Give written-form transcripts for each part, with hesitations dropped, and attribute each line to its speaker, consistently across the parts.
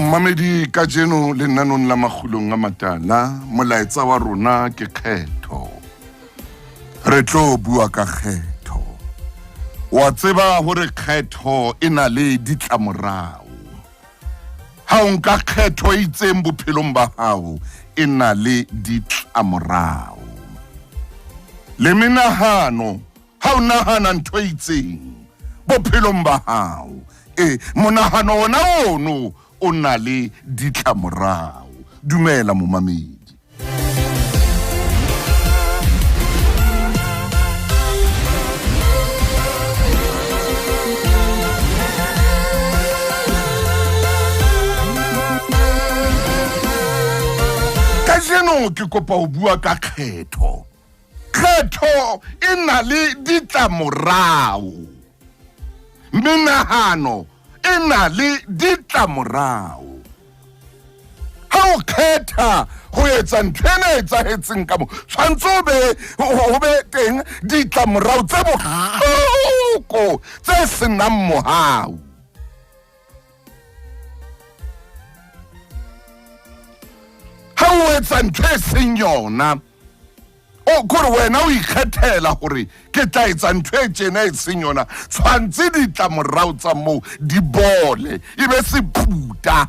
Speaker 1: Momamedi kajeno lenanong la makgulong a matala molaetsa wa rona ke kgetho. Re tlo bua ka kgetho. Wa tseba hore kgetho e na le ditlamorao. Ha o nka kgetho e itseng bophelong ba hao e na le ditlamorao. Le menahano ha o nahana ntho e itseng bophelong ba hao e monahano ona ono o na le ditlamorao dumela momamedi kajeno ke kopa ho bua ka kgetho Kgetho e na le ditlamorao. Menahano e na le ditlamorao. Ha o kgetha ho etsa ntho ena e etsahetseng ka mo, tshwanetse o be ho be teng ditlamorao tse bohloko tse senang mohau. Ha o etsa ntho e seng yona, o kore wena o ikgethela gore ke tla etsa ntho e tjena e seng yona tshwantse ditlamorao tsa moo di bole e be seputa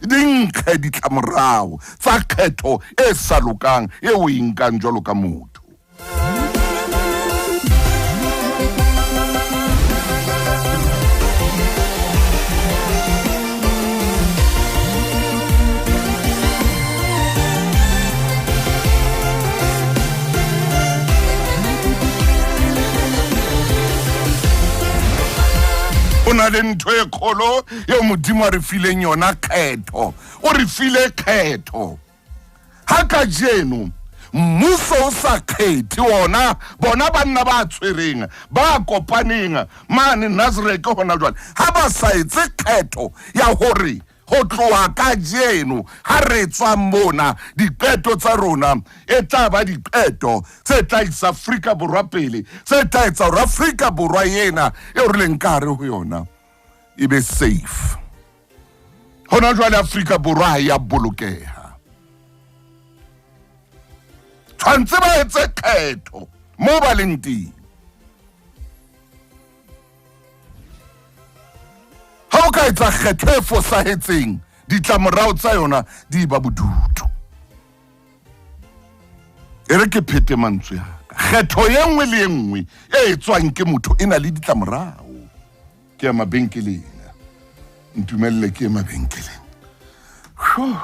Speaker 1: di nkge ditlamorao tsa kgetho e sa lokang e o e nkang jwalo ka motho. O na le ntho e kgolo eo Modimo a re fileng yona, kgetho. O re file kgetho. Ha kajeno mmuso o sa kgethe ona, bona banna ba tshwereng, ba kopaneng mane Nasrec hona jwale, ha ba sa etse kgetho ya hore ho tloha kajeno ha re tswa mona diqeto tsa rona e tla ba diqeto tse tla isa Afrika Borwa pele, tse tla etsa hore Afrika Borwa ena eo re leng ka hare ho yona e be safe. Hona jwale Afrika Borwa ha ya bolokeha. Tshwantse ba etse kgetho moo ba leng teng. Ha o ka etsa kgetho e fosahetseng, ditlamorao tsa yona di ba bodutu. E re ke phete mantswe a ka. Kgetho e nngwe le e nngwe e etswang ke motho e na le ditlamorao. Ke ya mabenkeleng. Ntumelle ke ye mabenkeleng. Whew.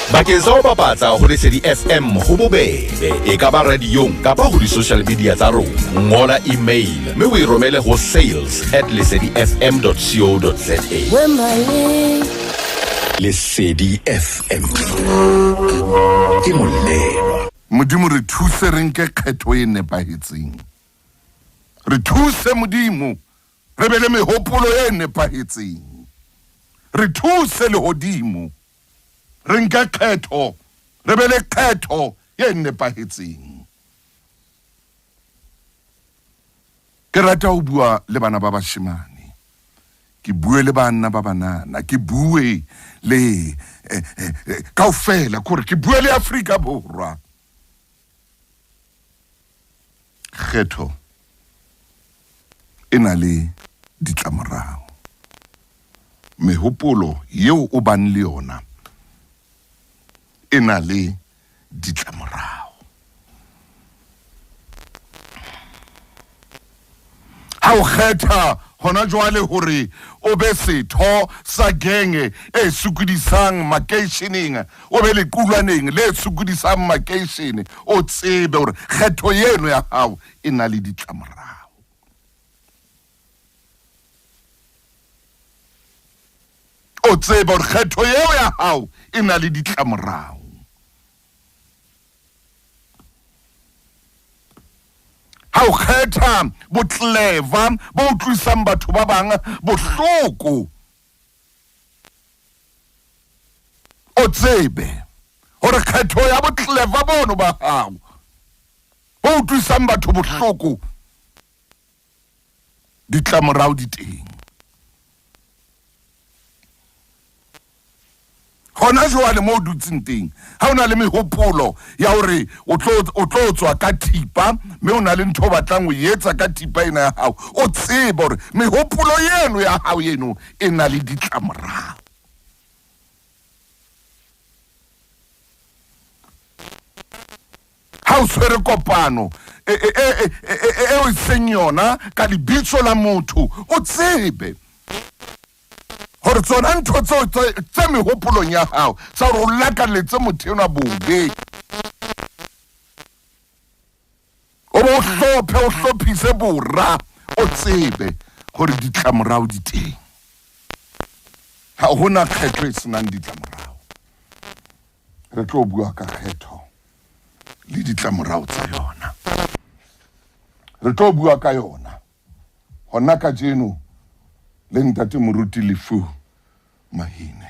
Speaker 2: Bakeng sa ho bapatsa ho Lesedi FM ho bobebe, e ka ba radiong kapa ho di-social media tsa rona. Ngola email mme o e romele ho sales at lesedifm.co.za. Lesedi FM ke molelwa.
Speaker 1: Modimo re thuse re nke kgetho e nepahetseng. Re thuse Modimo re be le mehopolo e nepahetseng. Re thuse lehodimo re nke kgetho, re be le kgetho e nepahetseng. Ke rata ho bua le bana ba bashemane, ke bue le banna ba banana, ke bue le eh, eh, eh, kaofela, kore ke bue le Afrika Borwa. Kgetho e na le ditlamorao. Mehopolo yeo o bang le yona e na le ditlamorao. Ha o kgetha hona jwale hore o be setho sa genge e sokodisang makeisheneng, o be lequlwaneng le sokodisang makeishene, o tsebe hore kgetho eno ya hao e na le ditlamorao. O tsebe hore kgetho eo ya hao e na le ditlamorao. Ha o kgetha botleva bo utlwisang batho ba bang bohloko, o tsebe hore kgetho ya botleva bono ba hao bo utlwisang batho bohloko, ditlamorao di teng. Hona jwale mo o dutseng teng, ha o na le mehopolo ya hore o tlo tswa ka thipa mme o na le ntho o batlang ho e etsa ka thipa ena ya hao, o tsebe hore mehopolo eno ya hao eno e na le ditlamorao. Ha o tshwere kopano eo e seng yona ka lebitso la motho, o tsebe gore tsona ntho tseo tse mehopolong ya gago tsa gore o lakaletse motho enwa bobe, o bo o hlophe, o hlophise bora, o tsebe gore ditlamorao di teng. Ga gona kgetho e senang ditlamorao. Re tlo bua ka kgetho le ditlamorao tsa yona. Re tlo bua ka yona hona kajeno le ntate Moruti Lefu Mahine.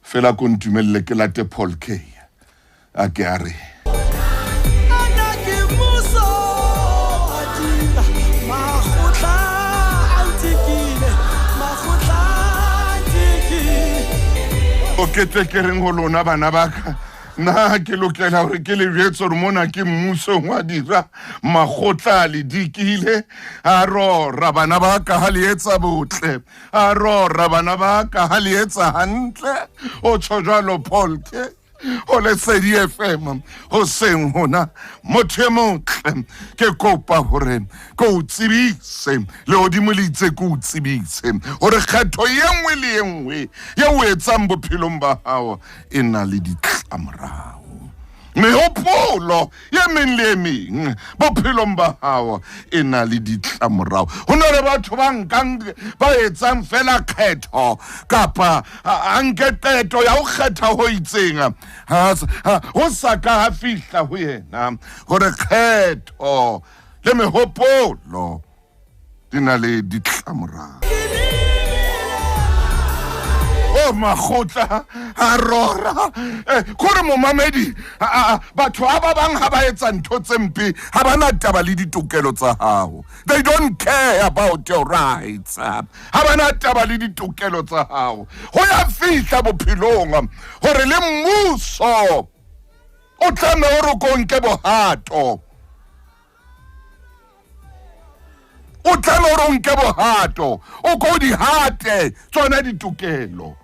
Speaker 1: Fela ko ntumelle ke late Paul K a ke a re.
Speaker 3: Ana ke muso wa dira, makgotla a ntikile, makgotla a ntikile.
Speaker 1: O ke tle ke reng ho lona bana ba ka, na ke lokela hore ke le jwetse hore mona ke mmusong wa dira, makgotla a le dikile, a rora bana ba ka ha le etsa botle, a rora bana ba ka ha le etsa hantle. O tjho jwalo Paul K ho Lesedi FM hoseng hona. Motho e motle, ke kopa hore ke o tsebise, lehodimo le itse ke o tsebise hore kgetho e nngwe le e nngwe ye o etsang bophelong ba hao e na le ditlamorao. Mehopolo ye meng le e meng bophelong ba hao e na le ditlamorao. Ho na le batho ba nkang, ba etsang fela kgetho kapa a nke qeto ya ho kgetha ho itseng, ho sa ka ha fihla ho yena hore kgetho le mehopolo di na le ditlamorao. O makgotla a rora. Kore momamedi, batho ha ba bang ha ba etsa ntho tse mpe ha ba na taba le ditokelo tsa hao. They don't care about your rights. Ha ba na taba le ditokelo tsa hao. Ho ya fihla bophelong hore le mmuso o tlameha hore o ko nke bohato. O tlameha hore o nke bohato, o ko di hate tsona ditokelo.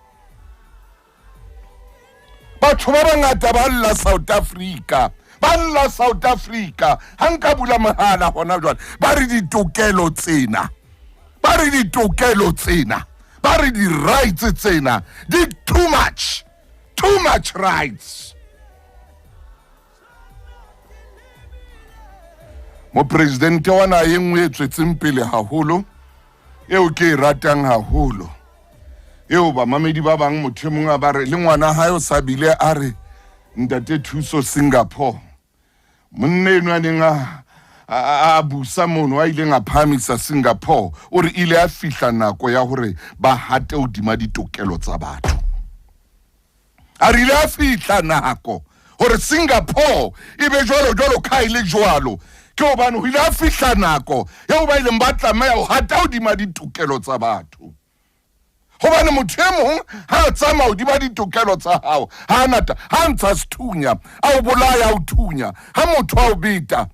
Speaker 1: Batho ba bangata ba lla South Africa, ba lla South Africa. Ha nka bula mohala hona jwale, ba re ditokelo tsena, ba re ditokelo tsena, ba re di-rights tsena di too much, too much rights. Mopresidente wa naha e nngwe e tswetseng pele haholo, eo ke e ratang haholo, eo bamamedi ba bang motho e mong a ba re le ngwana hae o sa bile a re ntate Thuso Singapore, monna eno a neng a busa mono, a ileng a phahamisa Singapore, o re ile a fihla nako ya hore ba hate hodima ditokelo tsa batho. A re ile a fihla nako hore Singapore e be jwalo jwalo ka e le jwalo, ke hobane ho ile a fihla nako eo ba ileng ba tlameha ho hata hodima ditokelo tsa batho. Hobane motho e mong ha a tsamaya hodima ditokelo tsa hao, ha a nata, ha a ntsha sethunya, a o bolaya, a o thunya, ha motho a o beta,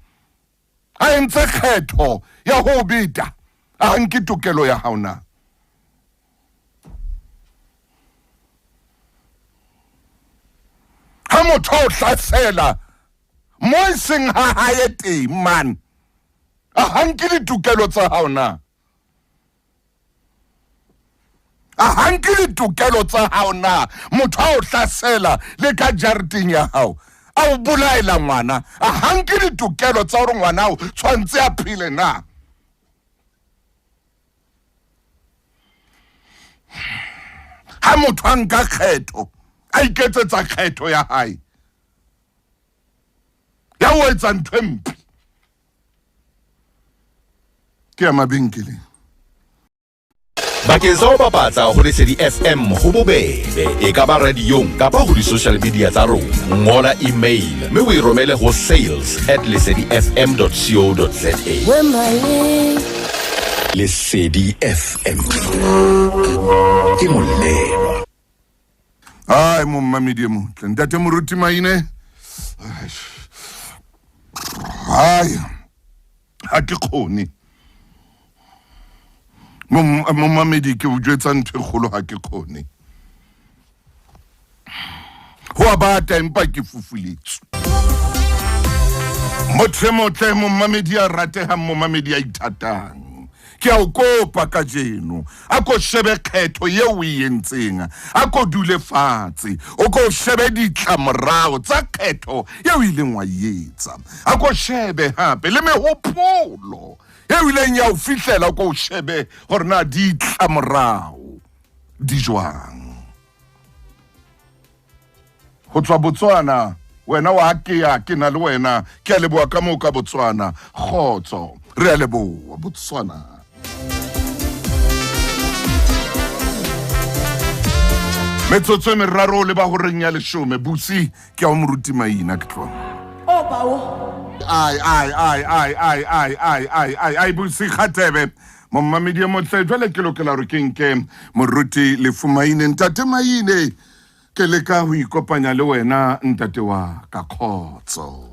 Speaker 1: a entse kgetho ya ho o beta, a nke tokelo ya hao na? Ha motho a o hlasela mo e seng ha hae teng man, a ha nke ditokelo tsa hao na? A ha nke ditokelo tsa hao na? Motho a o hlasela le ka jareteng ya hao, a o bolaela ngwana, a ha nke ditokelo tsa hore ngwana ao tshwantse a phele na? Ha motho a nka kgetho, a iketsetsa kgetho ya hae ya ho etsa ntho e mpe, ke ya mabenkeleng.
Speaker 2: Bakeng sa ho bapatsa ho Lesedi FM ho bobebe, e ka ba radiong kapa ho di-social media tsa rona. Ngola email mme o e romele ho sales at lesedifm dot co dot za. Lesedi FM ke molelwa.
Speaker 1: Ai, mommamedi e motle, ntate Moruti Maine, ai, ha ke kgone. Mommamedi, ke o jwetsa ntho e kgolo, ha ke kgone. Ho a bata, empa ke fufuletswe. Motho e motle, mommamedi a ratehang, mommamedi a ithatang, ke a o kopa kajeno, a ko shebe kgetho eo o e entseng, a ko dule fatshe, o ko shebe ditlamorao tsa kgetho eo ileng wa e etsa, a ko shebe hape le mehopolo eo ileng ya o fihlela, o ko shebe hore na ditlamorao di jwang. Ho tswa Botswana, wena wa kea, ke na le wena, ke a leboha ka moo ka Botswana. Kgotso, re a leboha Botswana. Metsotso e meraro le ba horeng ya leshome. Busi, ke a o Moruti Maina, ke tloha.
Speaker 4: O bawo.
Speaker 1: Ai, ai, ai, ai, ai, ai, ai, ai, ai, ai, Busi Kgatebe, mommamedi e motle. Jwale ke lokela hore ke nke Moruti Lefumaine. Ntate Maine, ke leka ho ikopanya le wena, ntate wa ka. Kgotso.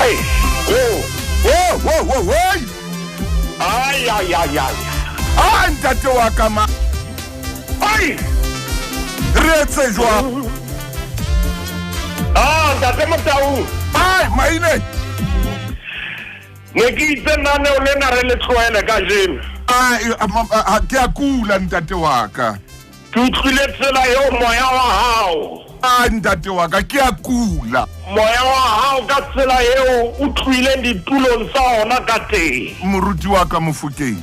Speaker 5: Hey,
Speaker 1: oh, oh, oh, oh, oh.
Speaker 5: Ai, ai, ai, ai.
Speaker 1: Ah, ntate wa ka ma.
Speaker 5: Ai!
Speaker 1: Re etse jwang?
Speaker 5: Ah, ntate Motau.
Speaker 1: Ai, Maine.
Speaker 5: Ne ke itse naneo lena re le tlohele kajeno.
Speaker 1: Ai, ke a kula, ntate wa ka.
Speaker 5: Ke utlwile tsela eo moya wa hao.
Speaker 1: Ah, ntate wa ka, ke a kula.
Speaker 5: Moya wa hao ka tsela eo o tlohileng ditulong tsa ona ka teng.
Speaker 1: Moruti wa ka Mofokeng.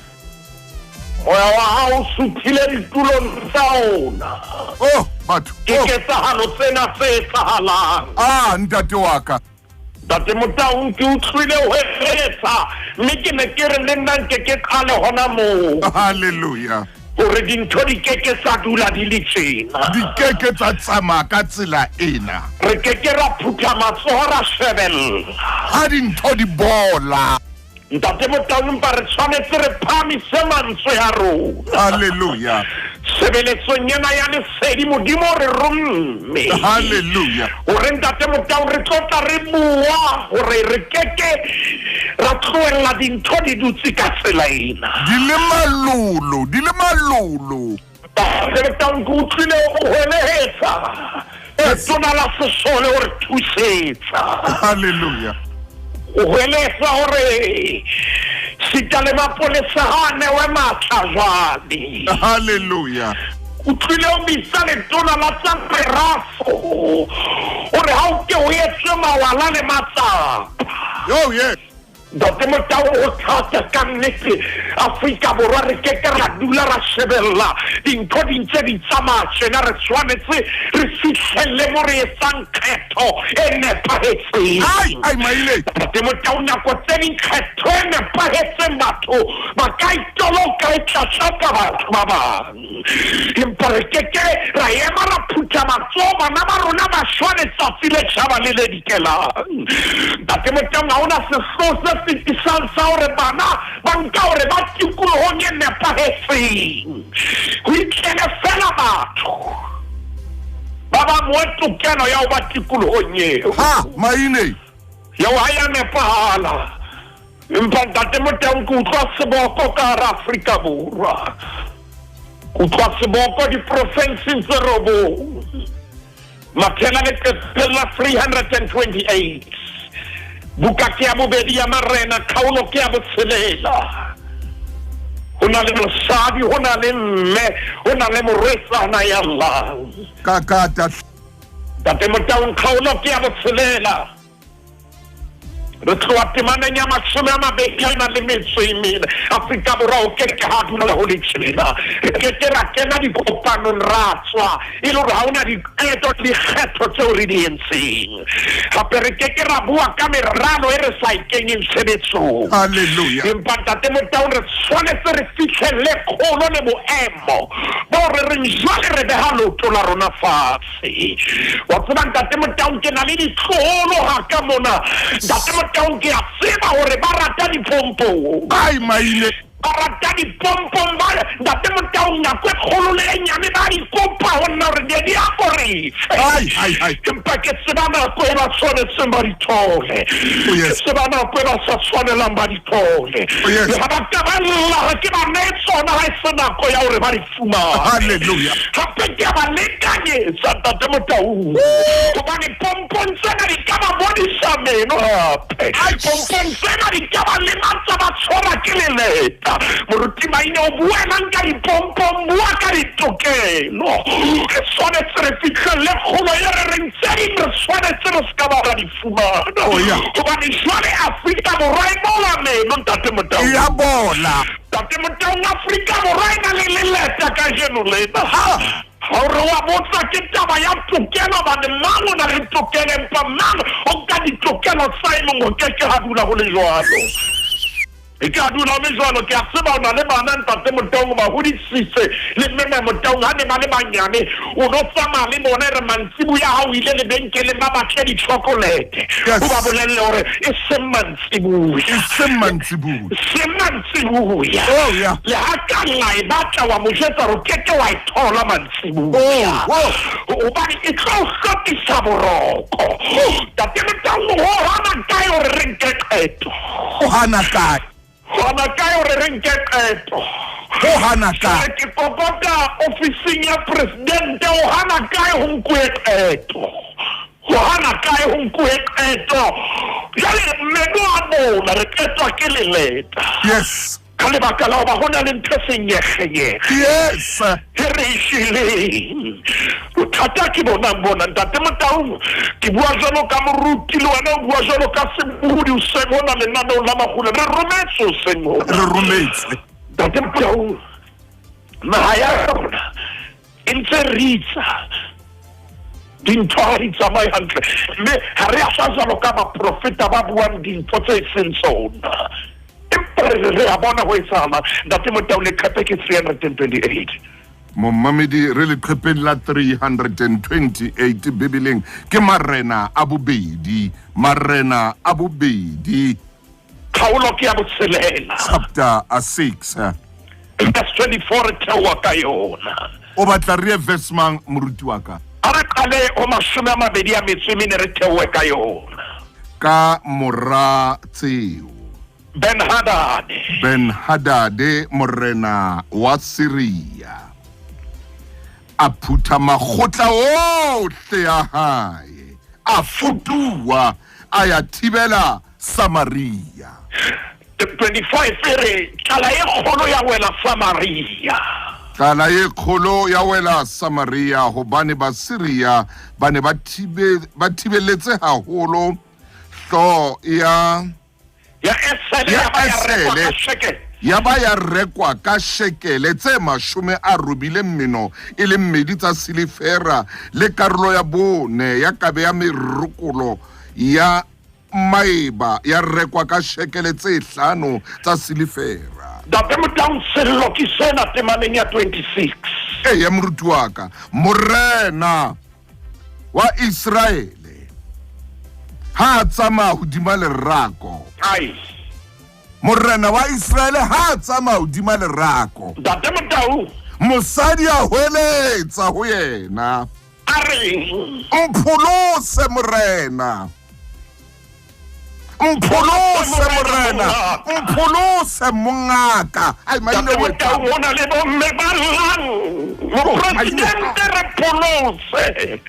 Speaker 5: Moya wa hao o suthile ditulong tsa ona.
Speaker 1: Oh, batho.
Speaker 5: Ke ketsahalo tsena tse etsahalang.
Speaker 1: Ah, ntate wa ka.
Speaker 5: Ntate Motaung, ke utlwile ho eletsa, mme ke ne ke re le nna nke ke qale hona moo.
Speaker 1: Hallelujah.
Speaker 5: Hore dintho di ke ke tsa dula di le tjena.
Speaker 1: Di ke ke tsa tsamaya ka tsela ena.
Speaker 5: Re ke ke ra phutha matsoho ra shebella.
Speaker 1: Ha dintho di bola.
Speaker 5: Ntate Motaung, empa re tshwanetse re phahamise mantswe a rona.
Speaker 1: Hallelujah.
Speaker 5: Tshebeletsong ena ya lesedi, Modimo o re romme.
Speaker 1: Hallelujah.
Speaker 5: Hore ntate Motaung re tlo tla re bua hore re keke ra tlohella dintho di dutse ka tsela ena.
Speaker 1: Di le malolo, di le malolo.
Speaker 5: Ke utlwile o hwelehetsa letona la sesole o re thusetsa.
Speaker 1: Halleluja.
Speaker 5: O hweletsa hore sita le mapolesa ha a newe matla jwale.
Speaker 1: Halleluja.
Speaker 5: O tlile o bitsa letona la tsa merafo hore ha o ke o etswe mawala le matsapa.
Speaker 1: Oh yes.
Speaker 5: Ntate Motau, ho thata ka nnete. Afrika Borwa re ke ke ra dula ra shebella dintho di ntse di tsamaya tjena. Re tshwanetse re fihlelle mo re etsang kgetho e nepahetseng.
Speaker 1: Ai, ai maile.
Speaker 5: Ntate Motau, nako tse ding kgetho e nepahetseng batho ba ka itoloka e tlatlapa batho ba bang. Empa re ke ke ra ema ra phutha matsoho bana ba rona ba shwa letsatsi le tjhaba le le dikelang. Ntate Motau, ha hona sehloho se fetisang sa hore bana ba nka hore ba tikolohong e nepahetseng. Ho itlele fela batho ba ba moe tokelo ya ho ba tikolohong eo.
Speaker 1: Ha, maine.
Speaker 5: Eo ha ya nepahala. Empa Ntate Motau, ke utlwa seboko ka hara Afrika Borwa. Ke utlwa seboko diprofenseng tse robong. Mathela leqepheng la 328. Buka ke ya bobedi ya Marena, kgaolo ke ya botshelela. Ho na le mosadi, ho na le mme, ho na le morwetsana ya llang.
Speaker 1: Ka kata.
Speaker 5: Ntate Motau, kgaolo ke ya botshelela. Re tloha temaneng ya 24. Afrika Borwa o ke ke ha dula ho le tjena. Re ke ke ra kena dikopanong ra tswa e le hore ha hona diqeto le dikgetho tseo re di entseng. Hape re ke ke ra bua ka meralo e re sa e kenyeng tshebetsong.
Speaker 1: Halleluja.
Speaker 5: Empa Ntate Motau, re tshwanetse re fihlelle kgolo le boemo bo re reng jwale re beha leoto la rona fatshe. Wa tseba Ntate Motau, ke na le ditloholo ha ka mona. Ntate Motau, ke a tseba hore ba rata dipompong.
Speaker 1: Ai maile.
Speaker 5: Ba rata dipompong ba Ntate Motau, nako e kgolo le e nyane ba di kopa ho nna hore di a korefe.
Speaker 1: Ai ai ai.
Speaker 5: Empa ke tseba nako e ba tshwanetseng ba di thole.
Speaker 1: Oh
Speaker 5: Ke
Speaker 1: yes.
Speaker 5: tseba nako e ba sa tshwanelang ba di thole.
Speaker 1: Oh yes.
Speaker 5: Le ha ba ka ba lla ha ke ba nehe tsona ha e se nako ya hore ba di fumane.
Speaker 1: Halleluja.
Speaker 5: Hape ke a ba lekanyetsa Ntate Motau. Hobane pompong tsena di ka ba bodisa meno hape. Pompong tsena di ka ba lematsa ba tshwarwa ke leleta. Moruti Maine o buelang ka dipompong, bua ka ditokelo. Re tshwanetse re fihlelle kgolo e re reng tse ding re tshwanetse re se ka ba ra di fumana.
Speaker 1: Oh yeah.
Speaker 5: Hobane jwale Afrika Borwa e bola meno Ntate Motau.
Speaker 1: Ya bola.
Speaker 5: Ntate Motau, Afrika Borwa e na le leleta kajeno lena. Ha hore wa botsa ke taba ya tokelo, hobane mang o na le tokelo, empa mang o nka ditokelo tsa e mong, ho ke ke ha dula ho le jwalo. E ka dula ho le jwalo. Ke a tseba o na le bana Ntate Motau, ba hodisitse le mme Motau ha ne ba le banyane, o no tsamaya le bona e re mantsiboya ha o ile lebenkeleng ba batle di-chocolate.
Speaker 1: Yes.
Speaker 5: O ba bolelle hore e seng mantsiboya.
Speaker 1: E seng mantsiboya.
Speaker 5: Seng mantsiboya.
Speaker 1: Oh yeah.
Speaker 5: Le ha ka lla e batla wa mo jwetsa hore o ke ke wa e thola mantsiboya.
Speaker 1: Oh, oh.
Speaker 5: Hobane e tlo o hlokisa boroko. Ntate Motau, ho hana kae hore re nke qeto?
Speaker 1: O hana kae?
Speaker 5: Hana kae hore re nke qeto?
Speaker 1: Ho hana kae?
Speaker 5: Ke kokota ofising ya presidente, o hana kae ho nkuwe qeto? Ho hana kae ho nkuwe qeto? Jwale meno a bola, re qetwa ke leleta.
Speaker 1: Yes.
Speaker 5: Ka lebaka la hoba ho na le ntho e senyegenyege.
Speaker 1: Yes.
Speaker 5: E re e shweleng. Bothata ke bonang bona Ntate Motau, ke bua jwalo ka moruti le wena o bua jwalo ka sebohodi hoseng hona lenaneong la Makgule. Re rometswe hoseng hona.
Speaker 1: Re rometswe.
Speaker 5: Ntate Motau, naha ya rona e ntse ritsa. Dintho ha di tsamaye hantle. Mme ha re a tla jwalo ka baprofeta ba buang dintho tse seng tsona. Empa re a bona ho etsahala. Ntate Motau, leqephe ke 328.
Speaker 1: Momamedi, re leqepheng la 328 Bibeleng, ke Marena a bobedi, Marena a bobedi.
Speaker 5: Kgaolo ke ya botshelela.
Speaker 1: Chapter 6.
Speaker 5: Verse 24 re theoha ka yona.
Speaker 1: O batla re ye verse mang moruti wa ka?
Speaker 5: A re qale ho 24 re theohe ka yona.
Speaker 1: Ka mora tseo.
Speaker 5: Ben-Hadad.
Speaker 1: Ben-Hadad morena wa Syria. A phutha makgotla ohle a hae, a futuwa, a ya thibela Samaria.
Speaker 5: 25 e re tlala e kgolo ya wela Samaria.
Speaker 1: Tlala e kgolo ya wela Samaria hobane Basiria ba ne ba thibe ba thibeletse haholo hlooho ya
Speaker 5: ya esele ya ba ya rekwa ka shekele
Speaker 1: ya ba ya rekwa ka shekele tse mashome a robileng meno e le mmedi tsa silifera le karolo ya bone ya kabe ya merokolo ya maeba ya rekwa ka shekele tse hlano tsa silifera.
Speaker 5: Ntate Motaung, sello ke sena temaneng ya 26.
Speaker 1: Eya, moruti wa ka, Morena wa Iseraele ha a tsamaya hodima lerako.
Speaker 5: Ai.
Speaker 1: Morena wa Iseraele ha a tsamaya hodima lerako.
Speaker 5: Ntate Motaung.
Speaker 1: Mosadi a hweletsa ho yena.
Speaker 5: A reng?
Speaker 1: Mpholose, Morena. Mpholose, Morena. Mpholose, mongaka. Ai, maine
Speaker 5: Ntate
Speaker 1: o
Speaker 5: Motau, ho na le bomme ba llang. Mopresidente re pholose.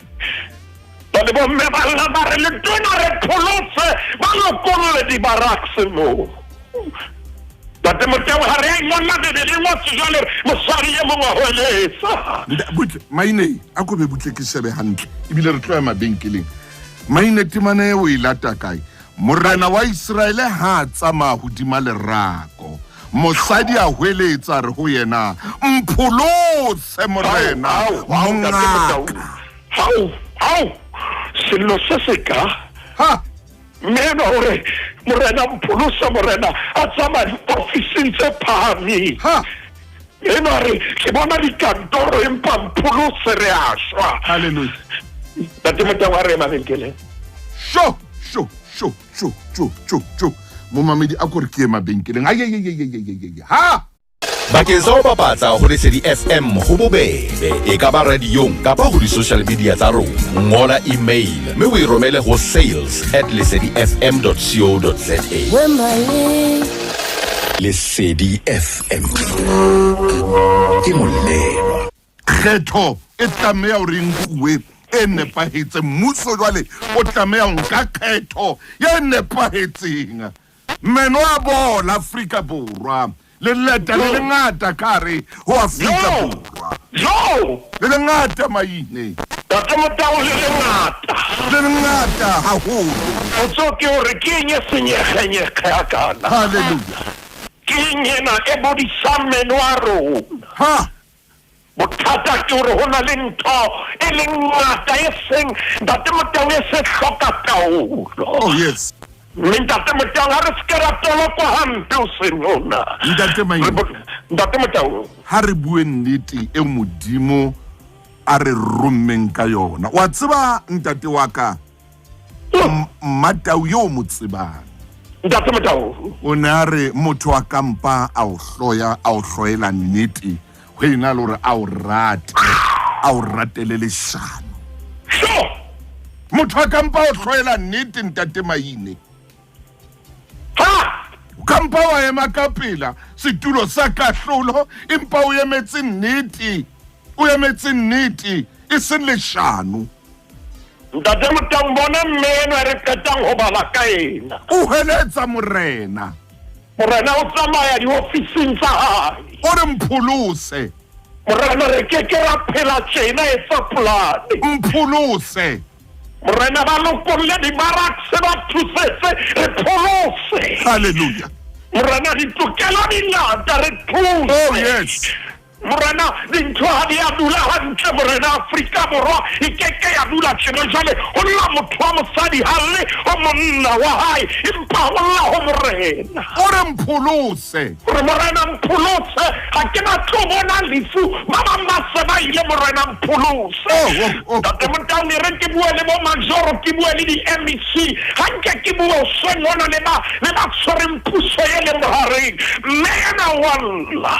Speaker 5: Ba le bomme ba lla ba re letona re pholose, ba lokolle di-barracks moo. Ntate Motau, ha re a e ngolla Bibele, e ngotswe jwale hore mosadi e mong wa hweletsa.
Speaker 1: Nta- butle maine a ko be butle ke shebe hantle ebile re tlo ya mabenkeleng maine temana e o e lata kae morena wa iseraele ha a tsamaya hodima lerako mosadi a hweletsa re ho yena mpholose morena
Speaker 5: Au, au, au, Ntate Motau.
Speaker 1: mongaka
Speaker 5: Hao, hao, sello se se ka.
Speaker 1: ha
Speaker 5: Mme enwa o re, Morena, mpholose, Morena, a tsamaya diofising tse phahameng.
Speaker 1: Ha!
Speaker 5: Enwa a re, ke bona dikantoro, empa mpholose, re a shwa.
Speaker 1: Hallelujah.
Speaker 5: Ntate Motau a re mabenkeleng.
Speaker 1: Sho, sho, sho, sho, sho, sho, sho. Momamedi a ko re ke ye mabenkeleng. Ai, ai, ai, ai, ai, ai, ai, ai. Ha!
Speaker 2: Bakeng sa ho bapatsa ho Lesedi FM ho bobebe, e ka ba radiong kapa ho di-social media tsa rona. Ngola email mme o e romele ho sales at lesedifm.co.za. Lesedi FM ke molelwa.
Speaker 1: Kgetho e tlameha hore e nkuwe e nepahetseng. Mmuso jwale o tlameha ho nka kgetho e nepahetseng. Meno a bola Afrika Borwa. Leleta le lengata ka hare ho Afrika Borwa.
Speaker 5: Jo!
Speaker 1: Le lengata maine.
Speaker 5: Ntate Motau le lengata.
Speaker 1: Le lengata haholo.
Speaker 5: Potso ke hore ke eng e senyegenyege hakana?
Speaker 1: Hallelujah.
Speaker 5: Ke eng ena e bodisang meno a rona?
Speaker 1: Ha!
Speaker 5: Bothata ke hore ho na le ntho e leng ngata e seng Ntate Motau e se hloka taolo.
Speaker 1: Oh yes.
Speaker 5: Mme Ntate Motau ha re se ke ra tolokwa hampe o seng ona.
Speaker 1: Ntate Maine.
Speaker 5: Re bo- Ntate Motau.
Speaker 1: Ha re bue nnete e Modimo a re rommeng ka yona. Wa tseba ntate wa ka Mmatau yo o mo tsebang.
Speaker 5: Ntate Motau.
Speaker 1: O ne a re motho a ka mpa a o hloya, a o hloela nnete ho ena le hore a o rate, a o ratele leshano.
Speaker 5: Sure.
Speaker 1: Motho a ka mpa o hloela nnete ntate Maine.
Speaker 5: Ha!
Speaker 1: O ka mpa wa ema ka pela setulo sa kahlolo empa o emetse nnete, o emetse nnete e seng leshano.
Speaker 5: Ntate Motau, bona mme enwa e re qetang ho bala ka ena.
Speaker 1: O hweletsa Morena.
Speaker 5: Morena o tsamaya diofising tsa hae.
Speaker 1: O re mpholose.
Speaker 5: Morena re ke ke ra phela tjena etsa polane.
Speaker 1: Mpholose.
Speaker 5: Morena ba lokolle dibarakse ba thusetse re pholose.
Speaker 1: Hallelujah.
Speaker 5: Morena ditokelo di ngata re thuse.
Speaker 1: Oh yes.
Speaker 5: Morena dintho ha di a dula hantle Morena Afrika Borwa e ke ke ya dula tjena jwale ho lla motho wa mosadi ha lle ho monna wa hae empa ho lla ho Morena.
Speaker 1: O re mpholose.
Speaker 5: Hore Morena mpholose ha ke batle ho bona lefu ba bang ba se ba ile Morena mpholose.
Speaker 1: Oh, oh, oh.
Speaker 5: Ntate Motau ne re ke bue le bo majoro ke bue le di-M_E_C ha nke ke bue hoseng hona le ba le ba tshwereng puso e leng bohareng mme ena wa lla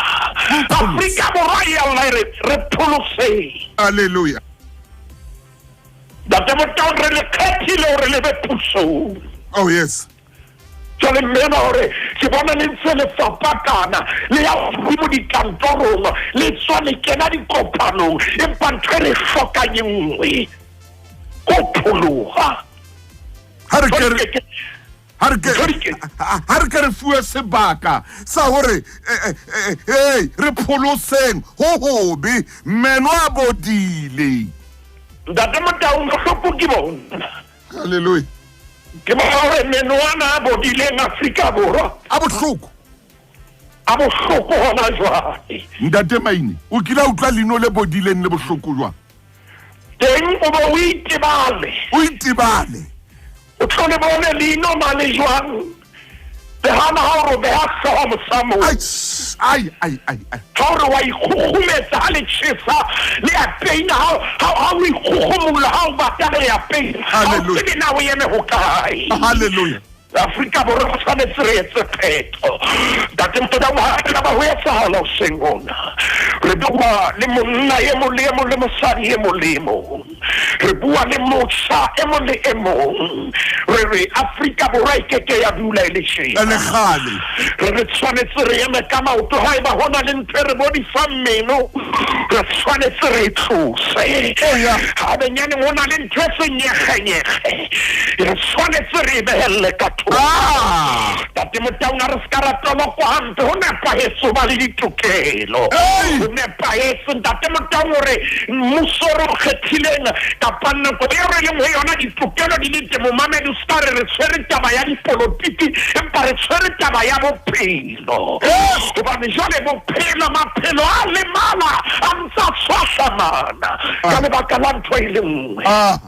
Speaker 5: Afrika Borwa e a lla e re re pholoseng.
Speaker 1: Hallelujah.
Speaker 5: Ntate Motau re le kgethile hore le be pusong.
Speaker 1: Oh yes.
Speaker 5: Jwale mme enwa o re, Ke bona le ntse le fapakana, le ya hodimo dikantorong, le tswa le kena dikopanong, empa ntho e re hlokang e nngwe, ko pholoha.
Speaker 1: Ha re ke re ha re ke ha re ke re fuwe sebaka sa hore eh, eh, eh, re pholoseng ho hobe meno a bodile.
Speaker 5: Ntate Motaung, bohloko ke bona.
Speaker 1: Hallelujah.
Speaker 5: Ke bona gore meno ana a bodileng Afrika Borwa
Speaker 1: a bohloko.
Speaker 5: A bohloko hona jwale.
Speaker 1: Ntate Maine, o kile a utlwa leino le bodileng le bohloko jwang?
Speaker 5: Teng o bo o itebale.
Speaker 1: O itebale.
Speaker 5: O tlo le bone leino na le jwang. Le hana ha o re o beha hlooho mosamong.
Speaker 1: Ai, ai, ai, ai.
Speaker 5: Ha o re wa ikgukgumetsa ha le tjhesa le a peina ha ha o ikgukgumulla ha o bata le ya peina. Ha o tsebe na o eme hokae.
Speaker 1: Hallelujah.
Speaker 5: Afrika Borwa re tshwanetse re etse kgetho. Ntate Motona wa ka ba ho etsahala hoseng hona. Re bua le monna e mong le e mong le mosadi e mong le e mong. Re bua le motjha e mong le e mong. Re re Afrika Borwa e ke ke ya dula e le tjena.
Speaker 1: E le kgale.
Speaker 5: Re re tshwanetse re eme ka maoto haeba ho na le ntho e re bodisang meno, re tshwanetse re e tlose.
Speaker 1: Oh, yeah.
Speaker 5: Ha benyaneng ho na le ntho e senyekgenyekge, re tshwanetse re e behelle ka thoko.
Speaker 1: Ah!
Speaker 5: Ntate Motaung a re se ka ra tolokwa hampe, ho nepahetse ho ba le ditokelo.
Speaker 1: Hey!
Speaker 5: Ho nepahetse Ntate Motaung hore mmuso o re o kgethileng kapa nako eo re leng ho yona ditokelo di le teng. Momamedi o se ka re re tshwere taba ya dipolotiki, empa re tshwere taba ya bophelo.
Speaker 1: Yes!
Speaker 5: Hobane jwale bophelo, maphelo a lemala a ntsa tshwahlamana ka lebaka la ntho e le nngwe.
Speaker 1: Ah.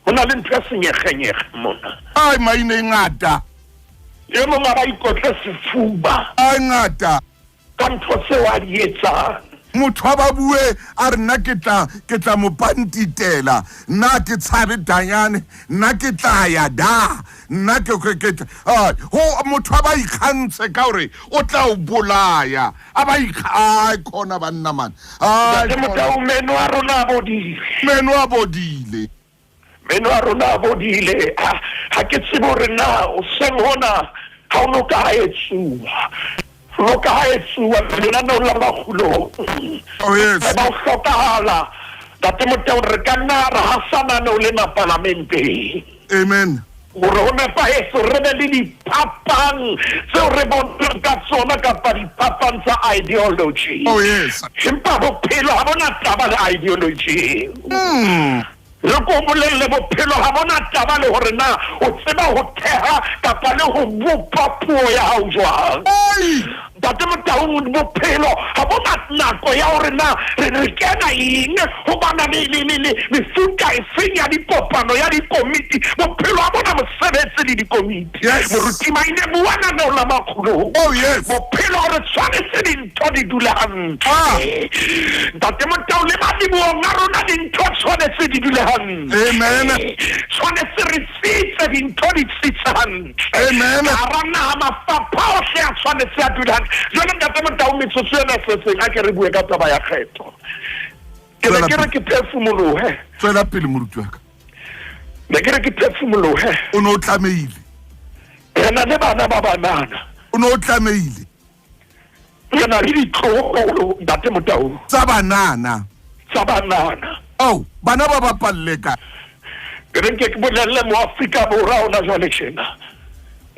Speaker 5: Ho na le ntho e senyekgenyekge mona.
Speaker 1: Ai maine e ngata.
Speaker 5: E mong a ba ikotle sefuba.
Speaker 1: Ai ngata.
Speaker 5: Ka ntho tseo a di etsang.
Speaker 1: Motho a ba bue a re nna ke tla ke tla mo pantitela nna ke tshabe danyane nna ke tla ya da nna ke ke ke ah, ho motho a ba ikgantshe ka hore o tla o bolaya a ba ikga ai khona banna man ai
Speaker 5: Ntate Motau, meno a rona a bodile.
Speaker 1: meno a bodile
Speaker 5: Meno a rona a bodile. Ha, ha ke tsebe hore na hoseng hona ha o no ka ha etsuwa. No ka ha etsuwa lenaneo la makgulong.
Speaker 1: Oh, yes.
Speaker 5: Haeba ho hlokahala, Ntate Motau, re ka nna ra hasa naneo lena palamenteng.
Speaker 1: Amen.
Speaker 5: Hore ho nepahetse re be le diphapang tseo re bonang ka tsona kapa diphapang tsa ideology.
Speaker 1: Oh, yes.
Speaker 5: Empa bophelo ha bona taba le ideology. Re ko bolelle bophelo ha bona taba le hore na o tseba ho theha kapa le ho bopa puo ya hao jwang.
Speaker 1: Ai!
Speaker 5: Ntate Motaung, bophelo ha bona nako ya hore na re re kena eng, ho bana le le le le mefuta efeng ya dikopano ya dikomiti. Bophelo ha bona mosebetsi le dikomiti.
Speaker 1: Yes.
Speaker 5: Moruti Maine, bua naneo la makgulong.
Speaker 1: Oh, yes.
Speaker 5: Bophelo re tshwanetse dintho di dule hantle.
Speaker 1: Ah.
Speaker 5: Ntate Motau, le madibohong a rona dintho tshwanetse di dule hantle.
Speaker 1: Amen.
Speaker 5: Tshwanetse re tsitse dintho di tsitse hantle.
Speaker 1: Amen.
Speaker 5: Ka hara naha mafapha ohle a tshwanetse a dule hantle. Jwale Ntate Motau, metsotso ena e setseng, a ke re bue ka taba ya kgetho. Ke ne
Speaker 1: Tswela
Speaker 5: ke re
Speaker 1: pele.
Speaker 5: ke phefumolohe.
Speaker 1: Tswela pele moruti wa ka.
Speaker 5: Ne ke re ke phefumolohe.
Speaker 1: O ne o tlamehile.
Speaker 5: Re na le bana ba banana.
Speaker 1: O ne o tlamehile.
Speaker 5: Re na le ditloholo, Ntate Motau.
Speaker 1: Tsa banana.
Speaker 5: Tsa banana.
Speaker 1: Oh, bana ba bapalle ka.
Speaker 5: Ke re nke ke bolelle mo Afrika Borwa hona jwale tjena.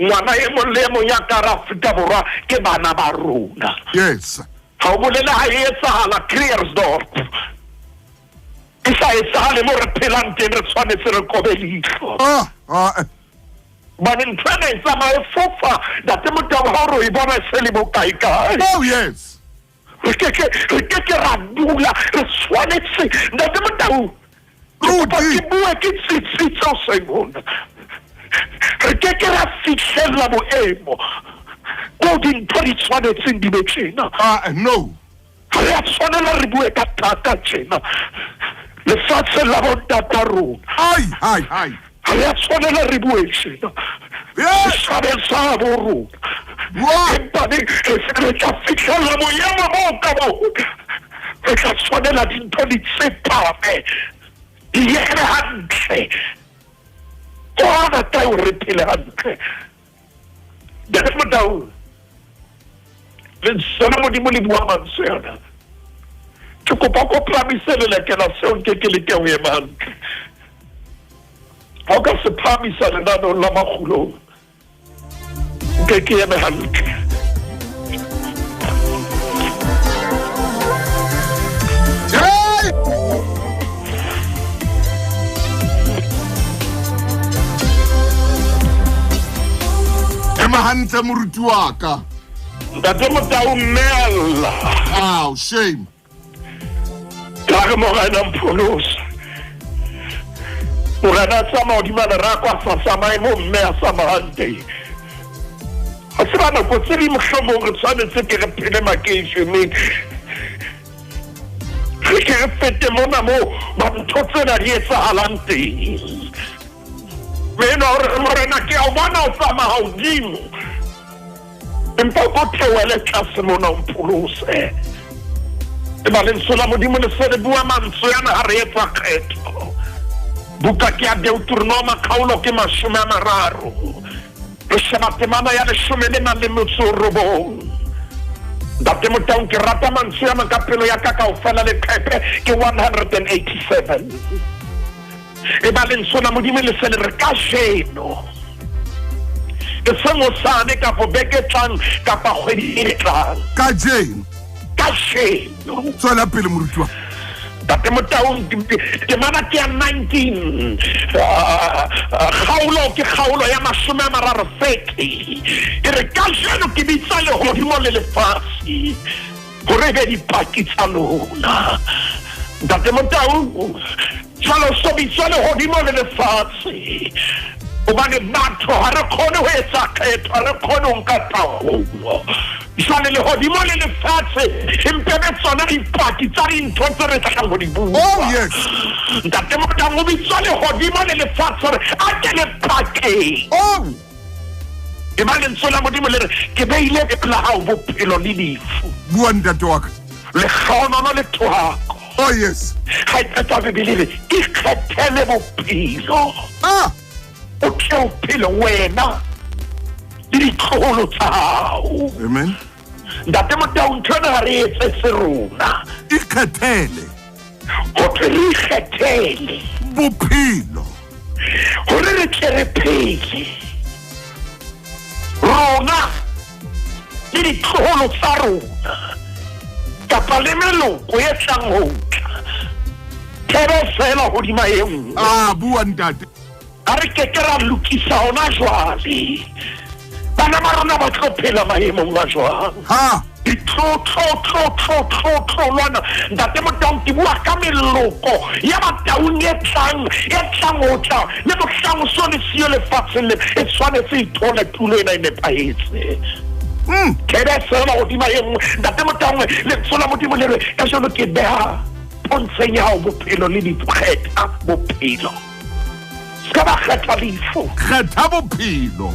Speaker 5: Ngwana e mong le e mong ya ka hara Afrika Borwa ke bana ba rona.
Speaker 1: Yes.
Speaker 5: Ha o bolele ha e etsahala Krugersdorp. E sa etsahale mo re phelang teng, re tshwanetse re kobe leihlo.
Speaker 1: Ah, ah.
Speaker 5: Hobane ntho ena e tsamaya e fofa, Ntate Motau, ha o re o e bona e se le bo kae kae.
Speaker 1: Oh, yes.
Speaker 5: Re ke ke, re ke ke ra dula, re tshwanetse, Ntate Motau, ke kopa
Speaker 1: Ruti.
Speaker 5: ke bue ke tsitsitse hoseng hona. Re ke ke ra fihlella boemo bo dintho di tshwanetseng di be tjena.
Speaker 1: Ah, no.
Speaker 5: Ha re a tshwanela re bue ka thata tjena. Lefatshe la bontata rona.
Speaker 1: Ai, ai, ai.
Speaker 5: Ha re a tshwanela re bue tjena.
Speaker 1: Yes.
Speaker 5: Setjhabeng sa bo rona.
Speaker 1: Wa.
Speaker 5: Empa ne re tla fihlella boemo bo ka bona. Re tla tshwanela dintho di tsepame. Di eme hantle. Kwana kae hore re phele hantle. Ntate Motau, lentswe la Modimo le bua mantswe ana. Ke kopa ko phahamise lelekela seo nke ke leke ho ema hantle. Ha o ka se phahamisa lenaneong la makgulong, nke ke eme hantle.
Speaker 1: Ema hantle moruti wa ka.
Speaker 5: Ntate Motau mme a lla.
Speaker 1: Aw, shame.
Speaker 5: Ka re Morena mpholose. Morena a tsamaya hodima lerako a sa tsamaye mo mme a tsamayang teng. A tseba nako tse ding mohlomong re tshwanetse ke re phele makeisheneng. Re ke re fete mona mo ba ntho tsena di etsahalang teng. Mme enwa o re Morena ke a o bona o tsamaya hodimo. Empa o ko theohele tlase mona o mpholose. Eba lentswe la Modimo le se le bua mantswe ana ha re etsa kgetho. Buka ke ya Deuteronoma kgaolo ke 30. Re sheba temana ya 19. Ntate Motaung ke rata mantswe ana ka pelo ya ka kaofela leqephe ke 187. Eba lentswe la Modimo le se le re kajeno, e seng hosane kapa beke e tlang kapa kgwedi e tlang.
Speaker 1: Kajeno.
Speaker 5: Kajeno.
Speaker 1: Tswela pele moruti wa.
Speaker 5: Ntate Motaung, temana ke ya 19, kgaolo ke kgaolo ya 30 30. E re kajeno ke bitsa lehodimo le lefatshe hore e be dipaki tsa lona. Ntate Motau, jwale o so bitswa lehodimo le lefatshe hobane batho ha re kgone ho etsa kgetho, ha re kgone ho nka taolo. Jwale lehodimo le lefatshe empe be tsona dipaki tsa dintho tse re tlang ho di bua.
Speaker 1: Oh, yes.
Speaker 5: Ntate Motau, o bitswa lehodimo le lefatshe hore a ke le pakeng.
Speaker 1: Oh.
Speaker 5: Eba lentswe la Modimo le re, ke beile pela hao bophelo le lefu.
Speaker 1: Bua ntate wa ka.
Speaker 5: Lehlohonolo le thohako.
Speaker 1: Oh yes.
Speaker 5: Ha e qeta Bibele re, ikgethele bophelo.
Speaker 1: Ah.
Speaker 5: O tle o phele wena le ditloholo tsa hao.
Speaker 1: Amen.
Speaker 5: Ntate Motau, ntho ena ha re etsetse rona.
Speaker 1: Ikgethele.
Speaker 5: Ho thwe re ikgethele.
Speaker 1: Bophelo.
Speaker 5: Hore re tle re phele. Rona le ditloholo tsa rona kapa le meloko e tlang ho tla. Thebe fela hodima e nngwe.
Speaker 1: Ah, bua ntate.
Speaker 5: Ha re ke ke ra lokisa hona jwale. Bana ba rona ba tlo phela maemong a jwang?
Speaker 1: Ha.
Speaker 5: Tlo tlo tlo tlo tlo tlo lwana. Ntate Motaung, ke bua ka meloko ya Bataung e tlang, e tlang ho tla le mohlang o so le siyo lefatsheng le e tshwanetse e thole tulo ena e nepahetse. Thebe fela hodima e nngwe. Ntate Motaung, lentswe la Modimo le re kajeno ke beha pontsheng ya hao bophelo le lefu. Kgetha bophelo. Se ka ba kgetha lefu.
Speaker 1: Kgetha bophelo.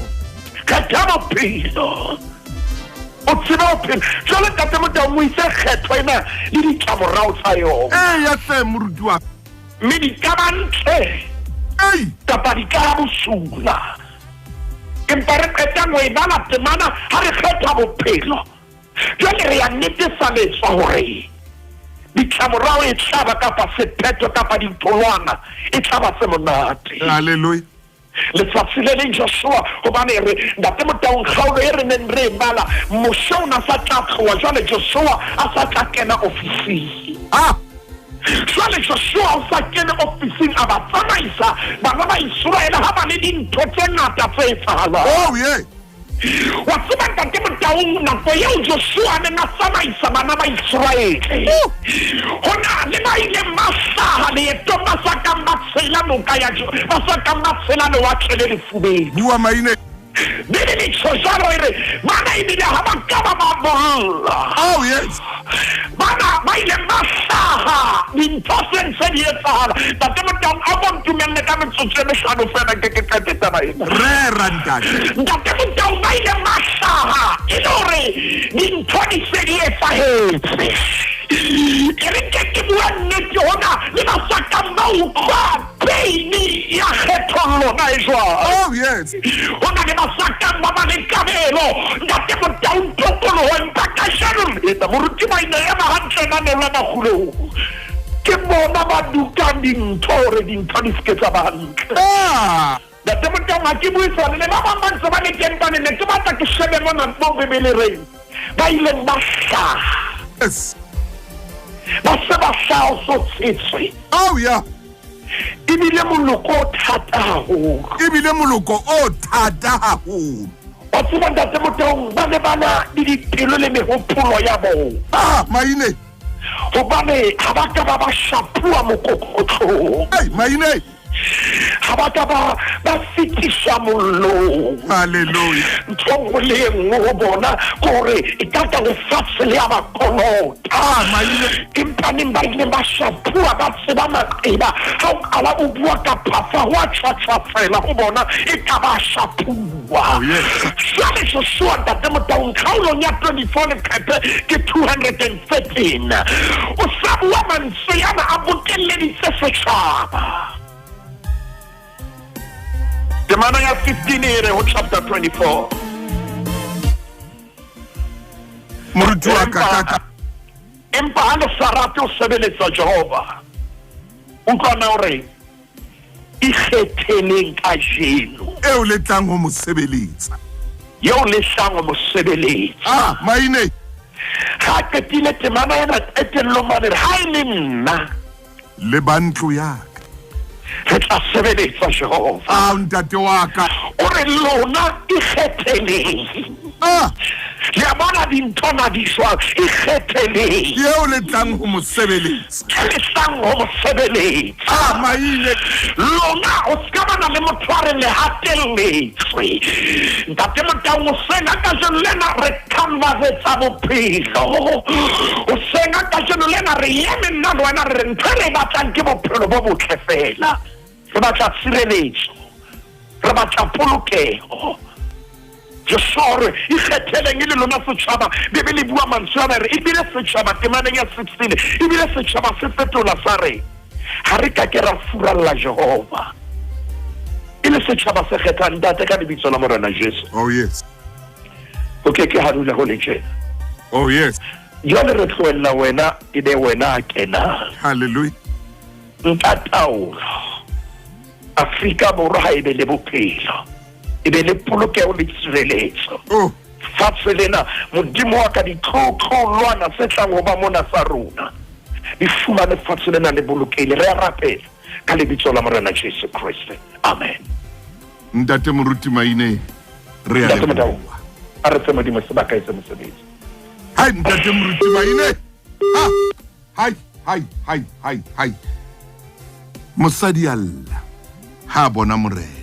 Speaker 5: Kgetha bophelo. O tsebe ho phela. Jwale Ntate Motaung o itse kgetho ena le ditlamorao tsa yona.
Speaker 1: Eya hle moruti wa ka.
Speaker 5: Mme di ka ba ntle.
Speaker 1: Ei.
Speaker 5: Kapa di ka ba bosula. Empa re qetang ho e bala temana ha re kgetha bophelo. Jwale re ya netefaletswa hore ditlamorao e tla ba kapa sephetho kapa ditholwana e tla ba tse monate.
Speaker 1: Hallelujah.
Speaker 5: Letsatsi le leng Joshua, hobane re, Ntate Motaung, kgaolo e re neng re e bala, Moshe o na sa tla tloha, jwale Joshua a sa tla kena ofising.
Speaker 1: Ah!
Speaker 5: Jwale Joshua o sa kene ofising, a ba tsamaisa bana ba Iseraele ha ba le dintho tse ngata tse etsahalang.
Speaker 1: Oh, yeah.
Speaker 5: Wa tseba Ntate Motaung, nako eo Joshua a neng a tsamaisa bana ba Iseraele, ho na le ba ileng ba hlaha leetong ba sa kang ba tshela noka ya ba sa kang ba tshela lewatle le lefubedu.
Speaker 1: Bua maine.
Speaker 5: Bibele e tjho jwalo, e re bana ebile ha ba ka ba ba bolla.
Speaker 1: Oh, yes.
Speaker 5: Bana ba ileng ba hlaha dintho se ntse di etsahala. Ntate Motaung, a ko ntumelle ka metsotso e mehlano feela nke ke qete taba ena.
Speaker 1: Rera ntate.
Speaker 5: Ntate Motaung, ba ileng ba hlaha e le hore dintho di se di etsahetse. E re nke ke bua nnete hona le ba sa kang ba utlwa pain ya kgethollo na e jwang.
Speaker 1: Oh yes.
Speaker 5: Ho na le ba sa kang ba ba le kabelo. bophelo ntate Motaung tokoloho empa kajeno re etsa moruti Maine ema hantle nanelo la Makgulong ke bona ba dukang dintho hore dintho di seke tsa ba hantle.
Speaker 1: Ah!
Speaker 5: Ntate Motaung ha ke buisane le ba bang ba ntse ba le teng bane ne ke batla ke shebe mona mo Bibele reng ba ileng ba hlaha.
Speaker 1: Yes.
Speaker 5: Ba se ba hlaha o so tsetswe.
Speaker 1: Oh yeah.
Speaker 5: Ebile moloko o thata haholo.
Speaker 1: Ebile moloko o thata haholo.
Speaker 5: Wa tseba Ntate Motaung ba ne ba na le dipelo le mehopolo ya bona.
Speaker 1: Ah, maine.
Speaker 5: Hobane ha ba ka ba ba shapuwa mokokotlong.
Speaker 1: Hey, maine.
Speaker 5: Ga ba ka ba ba fetiswa mollong.
Speaker 1: Halleluja.
Speaker 5: Ntho e nngwe le e nngwe go bona ke gore e ka ka lefatshe le ya ba kolota.
Speaker 1: Ah, maine.
Speaker 5: Empaneng ba ileng ba shapuwa ba tseba maqeba ga o qala o bua ka phafa go a tshwatshwafela go bona e ka ba shapuwa.
Speaker 1: Oh, yes.
Speaker 5: Jwale Joshua Ntate Motaung kgaolong ya 24 leqephe ke 213 o sa bua mantswe ana a bokelleditse setjhaba. Temana ya 15 e re ho chapter 24.
Speaker 1: Moruti wa ka ka ka.
Speaker 5: Empa ha le sa rate ho sebeletsa Jehova, utlwa na o re Ikgetheleng kajeno.
Speaker 1: Eo le tlang ho mo sebeletsa.
Speaker 5: Eo le tlang ho mo sebeletsa.
Speaker 1: Ah, maine.
Speaker 5: Ha qetile temana ena qetellong mane ha e le nna.
Speaker 1: Le ba ntlo ya ka.
Speaker 5: Re tla sebeletsa Jehova.
Speaker 1: Ah, ntate wa ka.
Speaker 5: O re lona ikgetheleng.
Speaker 1: Ah.
Speaker 5: Le a bona dintho na di jwang? Ikgetheleng.
Speaker 1: Eo le tlang ho mo sebeletsa.
Speaker 5: Ke le tlang ho mo sebeletsa.
Speaker 1: Ah, maile.
Speaker 5: Lona o se ka bana le motho a re le hatelletswe. Ntate Motaung hoseng ha kajeno lena re canvasetsa bophelo. Hoseng ha kajeno lena re eme nna le wena re re ntho e re e batlang ke bophelo bo botle fela. Re batla tshireletso. Re batla polokeho. Jesu o re, Ikgetheleng e le lona setšhaba. Bibele e bua mantswe ana e re, Ebile setšhaba, temaneng ya 16, ebile setšhaba se fetola sa re, Ga re ka ke ra furalla Jehova. E le setšhaba se kgethang Ntate ka lebitso la Morena Jesu.
Speaker 1: Oh yes.
Speaker 5: Ho ke ke ha dula ho le tjena.
Speaker 1: Oh yes.
Speaker 5: Jwale re tlohella wena e be wena a kenang.
Speaker 1: Hallelujah.
Speaker 5: Nka taolo. Afrika Borwa ha e be le bophelo. e be le polokeho le tshireletso.
Speaker 1: Oh.
Speaker 5: Fatshe lena, Modimo wa ka, ditlotlolwana tse tlang ho ba mona tsa rona di fumane fatshe lena le bolokehile. Re a rapela ka lebitso la Morena Jesu Kreste. Amen.
Speaker 1: Ntate Moruti Maine, re a
Speaker 5: Ntate Modau,
Speaker 1: leboha.
Speaker 5: a re fe Modimo sebaka etse mosebetsi.
Speaker 1: Hai Ntate Moruti Maine. Ha. Hai, hai, hai, hai, hai. Mosadi a lla ha a bona morena.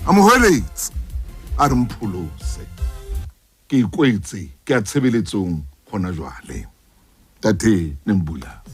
Speaker 1: A mo hweletsa a re mpholose. Ke ikwetse ke ya tshebeletsong hona jwale. Tate Nembula.